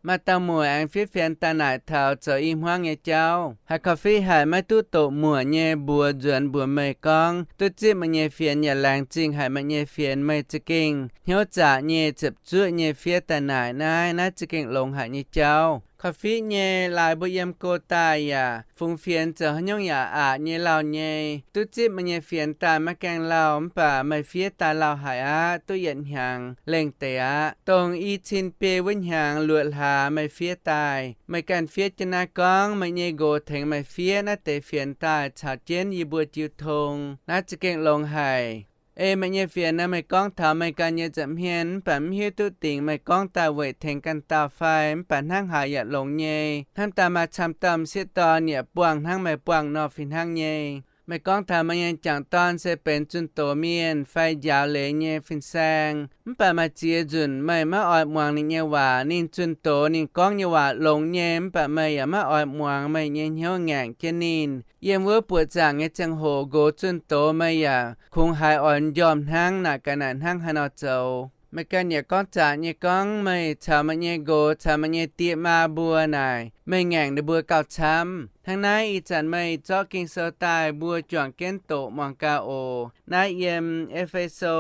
Maaih dauh muoc aengx fiev fienx daaih naaic taux zoux i hmuangv nyei jauv. Haiz korv-fiqv haic maiv duqv doqc muoc nyei mbuox nzuonx mbuox meih gorngv, duqv zipv meih nyei fienx yaac laengz zingh haic meih nyei fienx, meih za'gengh hnyouv zaqc nyei ziepc zuoqv nyei fiev daaih naaic naaiv, naaiv za'gengh longx haic nyei jauv. Korv-fiqv nyei laaix mbuo yiem go daaih yaac fungx fienx zoux haaix nyungc yaac aqc nyei lauh nyei. Duqv zipv meih nyei fienx daaih maiv gaengh lauh, mv baac meih fiev daaih lauh haic aqv, duqv yietc hnyangx lengh deix aqv. Dongh i cin biei wuov hnyangx luoqc hlaax meih fiev daaih, meih ganh fiev jienv naaiv gorngv meih nyei nqox tengx meih fiev naaiv deix fienx daaih caux jienv yie mbuo jiu tong. Naaiv za'gengh longx haic. Ei meih nyei fienx nor, meih gorngv taux meih ganh nyei nza'hmien mv baac mv hiuv duqv dingc meih gorngv daaih weic tengx ganh dauh fai, mv baac hnangv haaix yaac longx nyei. Hnamv daaih maaih camv dauh m'sieqv dorn yaac buangh hnangv meih buangh nor fih hnangv nyei. Meih gorngv taux meih nyei m'jangc dorn se benx zunh doz mienh fai njaaux leiz nyei fin-saeng, mv baac maaih ziex nzunc meih maiv oix muangx ninh nyei waac. Ninh zunh doz, ninh gorngv nyei waac longx nyei, mv baac meih yaac maiv oix muangx, meih nyei hnyouv ngaengc jienv ninh. Yiem wuov buoqc zaangc nyei ziangh hoc nqox zunh doz, meih yaac kungx haiz oix m'njormh hnangv, naaic ga'naaiv hnangv haaix nor zoux. Meih ganh yaac gorngv zaqc nyei gorngv meih caux meih nyei nqox caux meih nyei die maa mbuo naaic, meih ngaengc ninh mbuo gauh camv. Hnangv naaiv ih zanc meih zorqv Ging-Sou daaih mbuo juangc jienv doqc muangx gaax oc. Naaiv yiem E^fe^so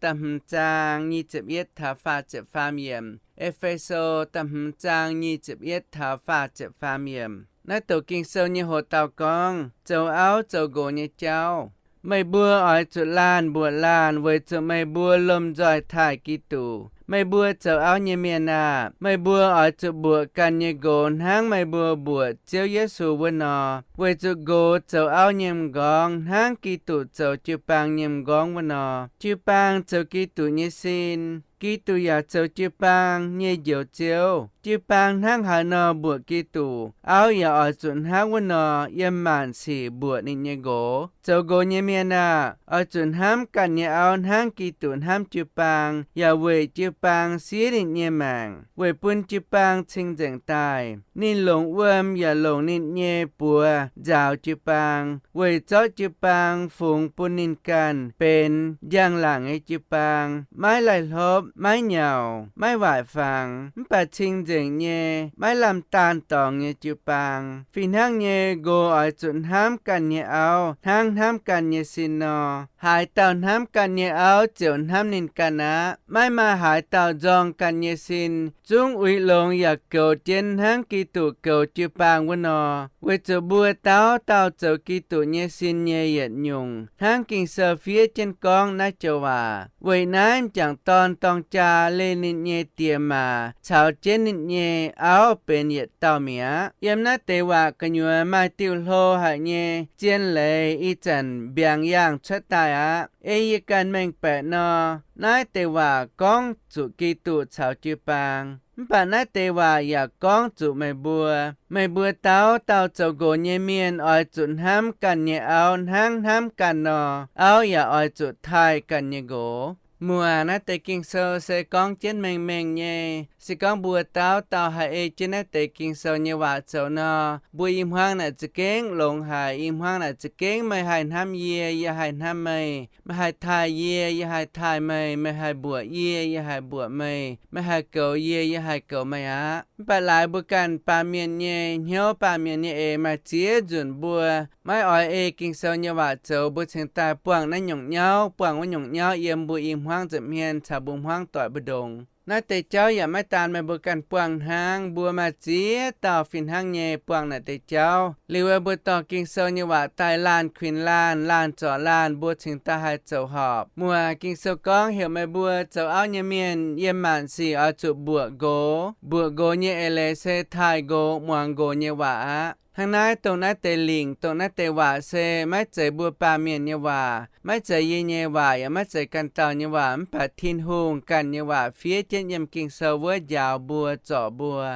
da'hmz zaang nyic ziepc yietv taux faah ziepc faam yiemc. E^fe^so da'hmz zaang nyic ziepc yietv taux faah ziepc faam yiemc. Naaiv doqc Ging-Sou nyei hoc dauh gorngv zoux auv zoux nqox nyei jauv. Meih mbuo oix zuqc laanh mbuoqc laanh, weic zuqc meih mbuo lomh nzoih taaih Giduc. Meih mbuo zoux auv nyei mienh aah! Meih mbuo oix zuqc mbuoqc ganh nyei nqox hnangv meih mbuo mbuoqc Ziouv Yesu wuov nor, weic zuqc nqox zoux auv nyei m'nqorngv hnangv Giduc zoux jiu-baang nyei m'nqorngv wuov nor. Jiu-baang zoux Giduc nyei sin, Giduc yaac zoux jiu-baang nyei Njoux Ziouv. Jiu-baang hnangv haaix nor mbuoqc Giduc, auv yaac oix zuqc hnangv wuov nor yiem maanc sic mbuoqc ninh nyei nqox. Zoux nqox nyei mienh aah! Oix zuqc hnamv ganh nyei auv hnangv Giduc hnamv jiu-baang, yaac weic jiu-baang siev ninh nyei maengc, weic bun jiu-baang cing-nzengc daaih. Ninh longc wuom yaac longc ninh nyei buoz nzaaux jiu-baang, weic zorqv jiu-baang fungx bun ninh ganh benx njang-laangc nyei jiu-baang, maiv laih hlopv, maiv nyauc, maiv waaic fangx, mv baac cing-nzengc nyei, maiv lamh daanh dorngx nyei jiu-baang. Fih hnangv nyei, nqox oix zuqc hnamv ganh nyei auv hnangv hnamv ganh nyei sin nor. Haaix dauh hnamv ganh nyei auv ziouc hnamv ninh ganh aqv. Maiv maaih haaix dauh nzorng ganh nyei sin, zungv uix longx yaac goux jienv hnangv Giduc goux jiu-baang wuov nor, weic zuqc mbuo dauh dauh zoux Giduc nyei sin nyei yietc nyungc, hnangv Ging-Sou fiev jienv gorngv naaiv joux waac. Weic naaiv m'jangc dorn dorng jaa leih ninh nyei diex maac caux jienv ninh nyei auv benx yietc dauh mi'aqv. Yiem naaiv deix waac gu'nyuoz maaih diuh hlo haic nyei zien leiz ih zanc mbiaangx yaangh cuotv daaih aqv. Ei yie ganh mengh baeqc nor, naaiv deix waac gorngv zuqc Giduc caux jiu-baang, mv baac naaiv deix waac yaac gorngv zuqc meih mbuo. Meih mbuo dauh dauh zoux nqox nyei mienh oix zuqc hnamv ganh nyei auv hnangv hnamv ganh nor, auv yaac oix zuqc taaih ganh nyei nqox. Muoz, naaiv deix Ging-Sou se gorngv jienv mengh mengh nyei. Se gorngv mbuo dauh dauh haih ei jienv naaiv deix Ging-Sou nyei waac zoux nor, mbuo i hmuangv naaic za'gengh longx haic. I hmuangv naaic za'gengh meih haih hnamv yie, yie haih hnamv meih, meih haih taaih yie, yie haih taaih meih, meih haih mbuoqc yie, yie haih mbuoqc meih, meih haih goux yie, yie haih goux meih aqv. Mv baac laaix mbuo ganh baamh mienh nyei hnyouv, baamh mienh nyei eix, maaih ziex nzunc mbuo maiv oix ei Ging-Sou nyei waac zoux, mbuo cingx daaih buangh naaiv nyungc nyauv, buangh wuov nyungc nyauv yiem mbuo i hmuangv nza'hmien caux mbuo hmuangv doic mbu'ndongx. Naaiv deix jauv yaac maiv daan meih mbuo ganh buangh hnangv, mbuo maaih ziex dauh fih hnangv nyei buangh naaic deix jauv. Liuz mbuo dorh Ging-Sou nyei waac daaih laanh kuinx laanh, laanh zorc laanh, mbuo cingx daaih haih zoux horpc. Muoz, Ging-Sou gorngv heuc meih mbuo zoux auv nyei mienh yiem maanc sic oix zuqc mbuoqc nqox. Mbuoqc nqox nyei eix leiz se taaih nqox, muangx nqox nyei waac aqv. Hnangv naaiv, dongh naaiv deix lingc, dongh naaiv deix waac se maiv zeiz mbuo baamh mienh nyei waac, maiv zeiz yie nyei waac, yaac maiv zeiz ganh dauh nyei waac, mv baac Tin-Hungh ganh nyei waac fiev jienv yiem Ging-Sou wuov njaaux mbuo, zorc mbuo.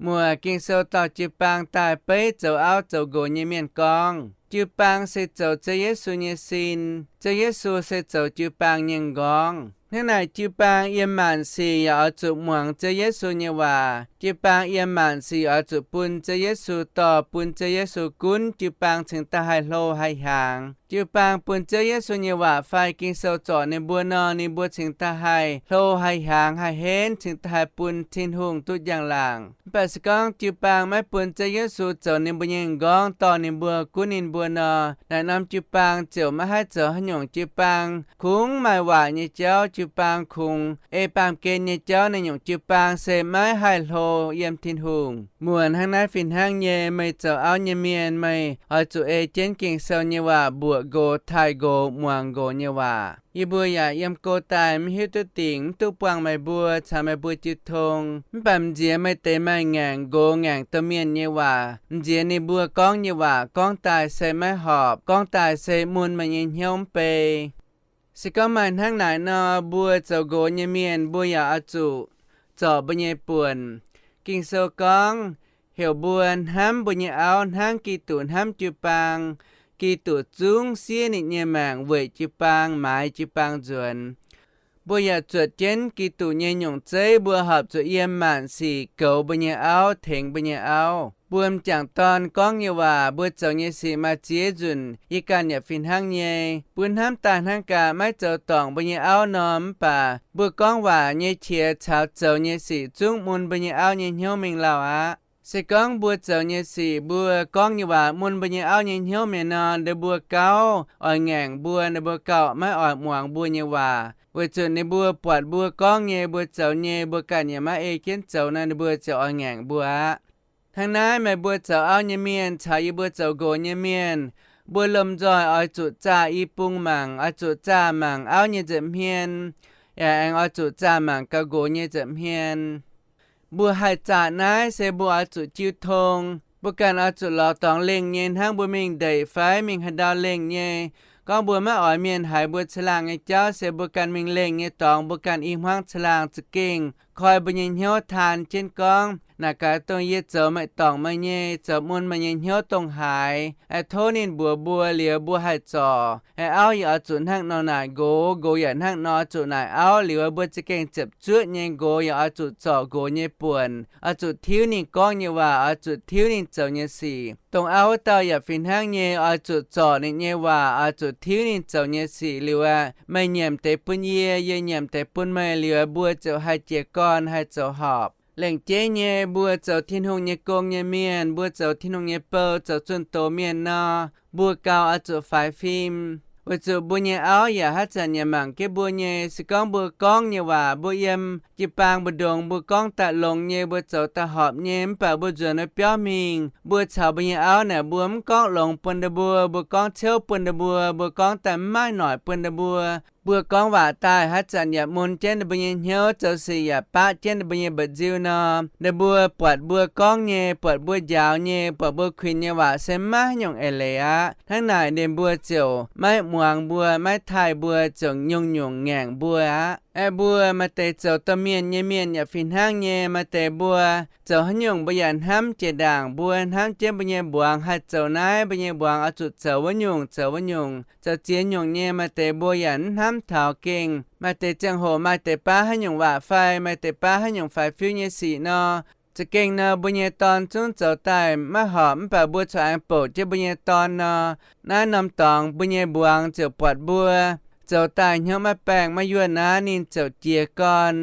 Muoz, Ging-Sou dorh jiu-baang daaih beiv zoux auv zoux nqox nyei mienh gorngv. Jiu-baang se zoux Ziouv Yesu nyei sin. Ziouv Yesu se zoux jiu-baang nyei m'nqorngv. Hnangv naaic, jiu-baang yiem maanc sic yaac oix zuqc muangx Ziouv Yesu nyei waac. Jiu-baang yiem maanc sic oix zuqc bun Ziouv Yesu dorh, bun Ziouv Yesu gunv, jiu-baang cingx daaih haih hlo haih hiaangx. jiu-baang bun Ziouv Yesu nyei waac fai Ging-Sou zorc ninh mbuo nor, ninh mbuo cingx daaih haih hlo, haih hiaangx, haih henv, cingx daaih haih bun Tin-Hungh duqv njang-laangc. Mv baac se gorngv jiu-baang maiv bun Ziouv Yesu zoux ninh mbuo nyei m'nqorngv dorh ninh mbuo, gunv ninh mbuo nor, naaic norm jiu-baang ziouc maiv haih zoux haaix nyungc. Jiu-baang kungx maaih waaic nyei jauv. Jiu-baang kungx ei baamh gen nyei jauv. Naaiv nyungc jiu-baang se maiv haih hlo yiem Tin-Hungh. Muoc hnangv naaiv fih hnangv nyei. Meih zoux auv nyei mienh, meih oix zuqc ei jienv Ging-Sou nyei waac mbuoqc nqox, taaih nqox, muangx nqox nyei waac. Yie mbuo yaac yiem go daaih mv hiuv duqv dingc, mv duqv buangh meih mbuo caux meih mbuo jiu tong. Mv baac m'nziex meih deix maaih ngaengc nqox, ngaengc domh mienh nyei waac, m'nziex ninh mbuo gorngv nyei waac gorngv daaih se maiv horpc, gorngv daaih se mun meih nyei hnyouv mv bei. Se gorngv maaih hnangv naaic nor, mbuo zoux nqox nyei mienh mbuo yaac oix zuqc zorc mbuo nyei buonc. Ging-Sou gorngv, heuc mbuo hnamv mbuo nyei auv hnangv Giduc hnamv jiu-baang. Giduc zungv siev ninh nyei maengc weic jiu-baang, maaiz jiu-baang nzuonx. Mbuo yaac zuotc jienv Giduc nyei nyungc zeiv, mbuo horpc zuqc yiem maanc sic goux mbuo nyei auv, tengx mbuo nyei auv. Mbuo m'jangc dorn gorngv nyei waac, mbuo zoux nyei sic maaih ziex nzunc yie ganh yaac fih hnangv nyei. Mbuo hnamv daaih hnangv gaax maiv zoux dorngc mbuo nyei auv nor, mv baac mbuo gorngv waac nyei qiex caux zoux nyei sic zungv mun mbuo nyei auv nyei hnyouv mingh lauh aqv. Se gorngv mbuo zoux nyei sic, mbuo gorngv nyei waac mun mbuo nyei auv nyei hnyouv mi'aqv nor, ninh mbuo gauh oix ngaengc mbuo, ninh mbuo gauh maiv oix muangx mbuo nyei waac, weic zuqc ninh mbuo buatc mbuo gorngv nyei, mbuo zoux nyei, mbuo ganh yaac maiv ei jienv zoux nor, ninh mbuo ziouc oix ngaengc mbuo aqv. Hnangv naaiv meih mbuo zoux auv nyei mienh caux yie mbuo zoux nqox nyei mienh, mbuo lomh nzoih oix zuqc zaah i bung mangc, oix zuqc zaah mangc auv nyei nza'hmien, yaac aengx oix zuqc zaah mangc gauh nqox nyei nza'hmien. Mbuo haih zaah naaiv se mbuo oix zuqc jiu tong. Mbuo ganh oix zuqc lorz dorngx lengh nyei hnangv mbuo mingh ndeic fai mingh haaix ndau lengh nyei. Gorngv mbuo maiv oix mienh haiz mbuo caangh laangh nyei jauv se mbuo ganh mingh lengh nyei dorngx, mbuo ganh i hmuangv caangh laangh za'gengh koi mbuo nyei hnyouv taan jienv gorngv, naaic gaax dongh yie zoux meih dorngc meih nyei, zoux mun meih nyei hnyouv dongh haaix. Aeqv, tov ninh mbuox mbuo liuz mbuo haih zorc. Aeqv, auv yaac oix zuqc hnangv nor naaic nqox, nqox yaac hnangv nor zuqc naaic auv liuz, mbuo za'gengh ziepc zuoqv nyei. Nqox yaac oix zuqc zorc nqox nyei buonc, oix zuqc tiuv ninh gorngv nyei waac, oix zuqc tiuv ninh zoux nyei sic. Dongh auv wuov dauh yaac fih hnangv nyei, oix zuqc zorc ninh nyei waac, oix zuqc tiuv ninh zoux nyei sic liuz aqv, meih nyiemc deix bun yie, yie nyiemc deix bun meih liuz, mbuo ziouc haih jiez gorn, haih zoux horpc. Lengc jeiv nyei, mbuo zoux Tin-Hungh nyei gong nyei mienh, mbuo zoux Tin-Hungh nyei bou, zoux zunh doz mienh nor, mbuo gauh oix zuqc faix fim, weic zuqc mbuo nyei auv yaac haaix zanc yaac mangc jienv mbuo nyei. Se gorngv mbuo gorngv nyei waac, mbuo yiem jiu-baang mbu'ndongx mbuo gorngv daaih longx nyei, mbuo zoux daaih horpc nyei, mv baac mbuo nzuonx wuov biauv mingh, mbuo caux mbuo nyei auv naaic, mbuo mv gorngv longx bun ninh mbuo, mbuo gorngv ciouv bun ninh mbuo, mbuo gorngv daaih mv maaih noic bun ninh mbuo, mbuo gorngv waac daaih haaix zanc yaac mun jienv ninh mbuo nyei hnyouv, zoux sic yaac baqv jienv ninh mbuo nyei mba'nziu nor, ninh mbuo buatc mbuo gorngv nyei, buatc mbuo njaaux nyei, buatc mbuo kuinx nyei waac se maiv haaix nyungc eix leiz aqv. Hnangv naaic ninh mbuo ziouc maiv muangx mbuo, maiv taaih mbuo, ziouc nyungc-nyungc ngaengc mbuo aqv. Aeqv, mbuo maaih deix zoux domh mienh nyei mienh yaac fih hnangv nyei. Maaih deix mbuo zoux haaix nyungc mbuo yaac hnamv jiex ndaangc, mbuo hnamv jienv mbuo nyei mbuangz haih zoux naaiv, mbuo nyei mbuangz oix zuqc zoux wuov nyungc, zoux wuov nyungc, zoux ziex nyungc nyei. Maaih deix mbuo yaac mv hnamv taux gengh. Maaih deix ziangh hoc maaih deix baav haaix nyungc waac fai maaih deix baav haaix nyungc faix-fiuv nyei sic nor, za'gengh nor mbuo nyei dorn zungv zoux daaih maiv horpc, mv baac mbuo corc aengx bouc jienv mbuo nyei dorn nor, naaiv norm dorngx mbuo nyei mbuangz ziouc buatc mbuo zoux daaih hnyouv maiv baengh maiv yuonh aqv, ninh ziouc jiez gorn,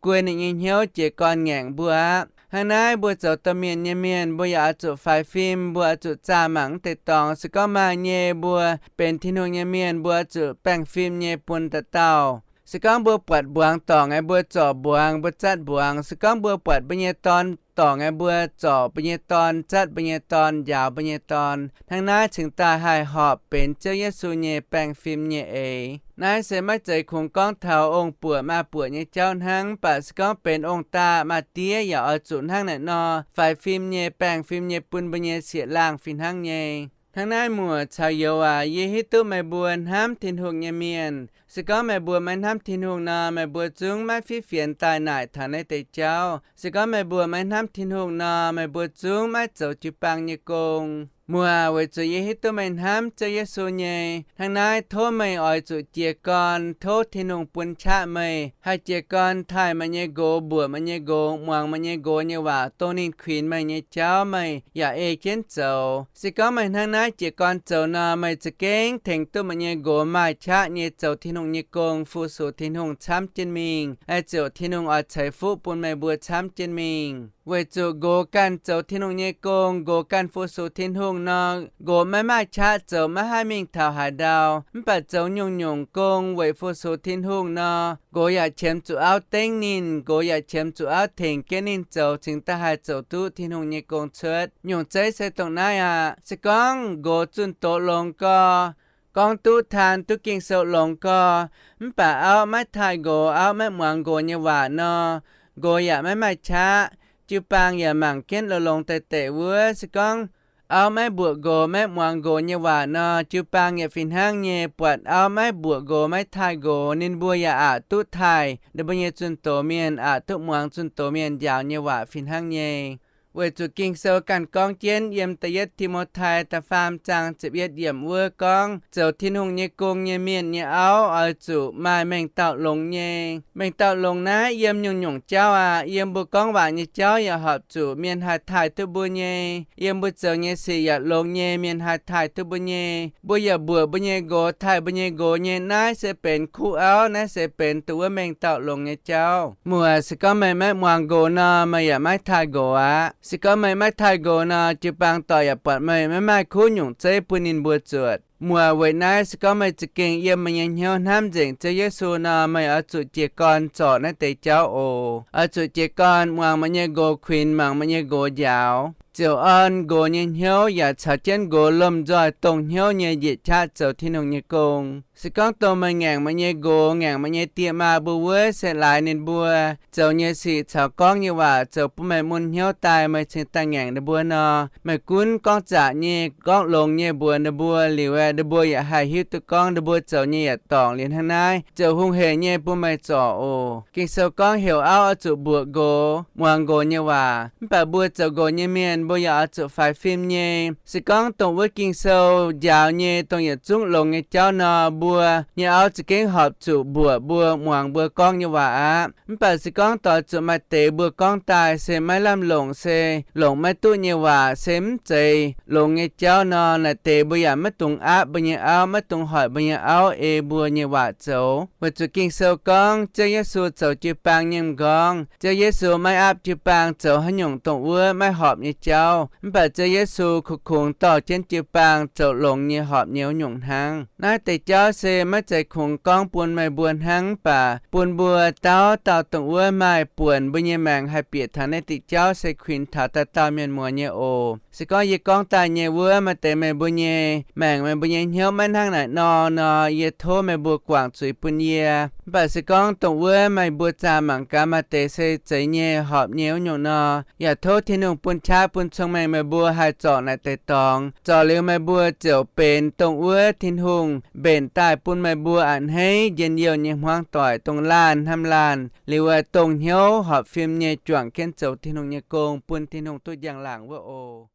guei ninh nyei hnyouv, jiez gorn ngaengc mbuo aqv. Hnangv naaiv mbuo zoux domh mienh nyei mienh, mbuo yaac oix zuqc faix fim, mbuo oix zuqc zaah mangc mv deix dorngx. Se gorngv maaih nyei, mbuo benx Tin-Hungh nyei mienh, mbuo oix zuqc baengh fim nyei bun dauh dauh. Se gorngv mbuo buatc mbuangz dorngc aeqv, mbuo zorc mbuangz, mbuo zatv mbuangz. Se gorngv mbuo buatc mbuo nyei dorn dorngc aeqv, mbuo zorc mbuo nyei dorn, zatv mbuo nyei dorn, njaaux mbuo nyei dorn. Hnangv naaiv cingx daaih haih horpc benx Ziouv Yesu nyei baengh fim nyei eix. Naaiv se maiv zeiz kungx gorngv taux ong-buoqc maa-buoqc nyei jauv hnangv, mv baac se gorngv benx ong-daa maa-diev yaac oix zuqc hnangv naaic nor, faix fim nyei, baengh fim nyei bun mbuo nyei sieqv-laangh fih hnangv nyei. Hnangv naaiv muoc caux youz aac, yie hiuv duqv meih mbuo hnamv Tin-Hungh nyei mienh. Se gorngv meih mbuo maiv hnamv Tin-Hungh nor, meih mbuo zungv maiv fiev fienx daaih naaic taux naaiv deix jauv. Se gorngv meih mbuo maiv hnamv Tin-Hungh nor, meih mbuo zungv maiv zoux jiu-baang nyei gong. Muoz, weic zuqc yie hiuv duqv meih hnamv Ziouv Yesu nyei. Hnangv naaiv tov meih oix zuqc jiez gorn tov Tin-Hungh bun qaqv meih, haih jiez gorn taaih meih nyei nqox, mbuoqc meih nyei nqox, muangx meih nyei nqox nyei waac, dongh ninh kuinx meih nyei jauv meih yaac ei jienv zoux. Se gorngv meih hnangv naaiv jiez gorn zoux nor, meih za'gengh tengx duqv meih nyei nqox maaih qaqv nyei zoux Tin-Hungh nyei gong, fu-sux Tin-Hungh camv jienv mingh, ziouc Tin-Hungh oix ceix fuqv bun meih mbuo camv jienv mingh. Weic zuqc nqox ganh zoux Tin-Hungh nyei gong, nqox ganh fu-sux Tin-Hungh nor, nqox maiv maaih qaqv zoux, maiv haih mingh taux haaix ndau. Mv baac zoux nyungc-nyungc gong weic fu-sux Tin-Hungh nor, nqox yaac qiemx zuqc auv dengv ninh, nqox yaac qiemx zuqc auv tengx jienv ninh zoux cingx daaih haih zoux duqv Tin-Hungh nyei gong cuotv. Nyungc zeiv se dongh naaiv aqv. Se gorngv nqox zunh doz longx gorx, gorngv duqv taan duqv Ging-Sou longx gorx, mv baac auv maiv taaih nqox, auv maiv muangx nqox nyei waac nor, nqox yaac maiv maaih qaqv. Jiu-baang yaac mangc jienv longx-longx deix deix wuov. Se gorngv auv maiv mbuoqc nqox, maiv muangx nqox nyei waac nor, jiu-baang yaac fih hnangv nyei, buatc auv maiv mbuoqc nqox, maiv taaih nqox, ninh mbuo yaac aqc duqv taaih ninh mbuo nyei zunh doz mienh, aqc duqv muangx zunh doz mienh njaaux nyei waac fih hnangv nyei. Weic zuqc Ging-Sou ganh gorngv jienv yiem da'yietv Ti^mo^tai da'faam zaang ziepc yietv yiemc wuov gorngv, zoux Tin-Hungh nyei gong nyei mienh nyei auv oix zuqc maaih mengh dauh longx nyei. Mengh dauh longx naaiv yiem nyungc-nyungc jauv aqv. Yiem mbuo gorngv waac nyei jauv yaac horpc zuqc mienh haih taaih duqv mbuo nyei. Yiem mbuo zoux nyei sic yaac longx nyei, mienh haih taaih duqv mbuo nyei. Mbuo yaac mbuoqc mbuo nyei nqox, taaih mbuo nyei nqox nyei. Naaiv se benx kuv auv, naaiv se benx dongh wuov mengh dauh longx nyei jauv. Muoz, se gorngv meih maiv muangx nqox nor, meih yaac maiv taaih nqox aqv. Se gorngv meih maiv taaih nqox nor, jiu-baang doic yaac buatc meih maiv maaih kuv nyungc zeiv bun ninh mbuo zuotc. Muoz, weic naaiv se gorngv meih za'gengh yiem meih nyei hnyouv hnamv nzengc Ziouv Yesu nor, meih oix zuqc jiez gorn zorc naaiv deix jauv oc. Oix zuqc jiez gorn muangx meih nyei nqox kuinx, mangc meih nyei nqox njaaux, ziouc orn nqox nyei hnyouv yaac caux jienv nqox lomh nzoih dongh hnyouv nyei njiec qaqv zoux Tin-Hungh nyei gong. Se gorngv dongh meih ngaengc meih nyei nqox, ngaengc meih nyei die maa mbuo wuov se laaix ninh mbuo zoux nyei sic caux gorngv nyei waac zoux bun meih mun hnyouv daaih, meih cingx daaih ngaengc ninh mbuo nor, meih gunv gorngv zaqc nyei, gorngv longx nyei mbuox ninh mbuo liuz aeqv, ninh mbuo yaac haih hiuv duqv gorngv ninh mbuo zoux nyei yaac dorngc liuz hnangv naaiv, ziouc hungh heic nyei bun meih zorc oc. Ging-Sou gorngv heuc auv oix zuqc mbuoqc nqox, muangx nqox nyei waac. Mv baac mbuo zoux nqox nyei mienh, mbuo yaac oix zuqc faix fim nyei. Se gorngv dongh wuov Ging-Sou njaaux nyei dongh yietc zungv longx nyei jauv nor, mbuo nyei auv za'gengh horpc zuqc mbuoqc mbuo, muangx mbuo gorngv nyei waac aqv. Mv baac se gorngv doix zuqc maaih deix mbuo gorngv daaih se maiv lamh longc, se longc maiv duqv nyei waac, se mv zeiz longx nyei jauv nor, naaic deix mbuo yaac maiv dungx aapv mbuo nyei auv, maiv dungx hoic mbuo nyei auv ei mbuo nyei waac zoux. Weic zuqc Ging-Sou gorngv Ziouv Yesu zoux jiu-baang nyei m'nqorngv. Ziouv Yesu maiv aapv jiu-baang zoux haaix nyungc dongh wuov maiv horpc nyei jauv. Mv baac Ziouv Yesu kungx-kungx dorh jienv jiu-baang zoux longx nyei horpc nyei wuov nyungc hnangv. Naaiv deix jauv se maiv zeiz kungx gorngv bun meih mbuo hnangv, mv baac bun mbuo dauh dauh dongh wuov maaih buonc mbuo nyei maengc haih bieqc taux naaiv deix jauv se kuinx taux dauh dauh mienh muoz nyei oc. Se gorngv yie gorngv daaih nyei wuov maaih deix meih mbuo nyei maengc, meih mbuo nyei hnyouv maiv hnangv naaic nor nor, yie tov meih mbuo guangc zuiz bun yie. Mv baac se gorngv dongh wuov meih mbuo zaah mangc gaax maaih deix se zeiz nyei horpc nyei wuov nyungc nor, yaac tov Tin-Hungh bun qaqv bun cong-mengh meih mbuo haih zorc naaic deix dorngx. Zorc liuz meih mbuo ziouc benx dongh wuov Tin-Hungh mbenc daaih bun meih mbuo a'hneiv njien-youh nyei hmuangv doic, dongh laanh hnamv laanh liuz, dongh hnyouv horpc fim nyei juangc jienv zoux Tin-Hungh nyei gong, bun Tin-Hungh duqv njang-laangc wuov oc.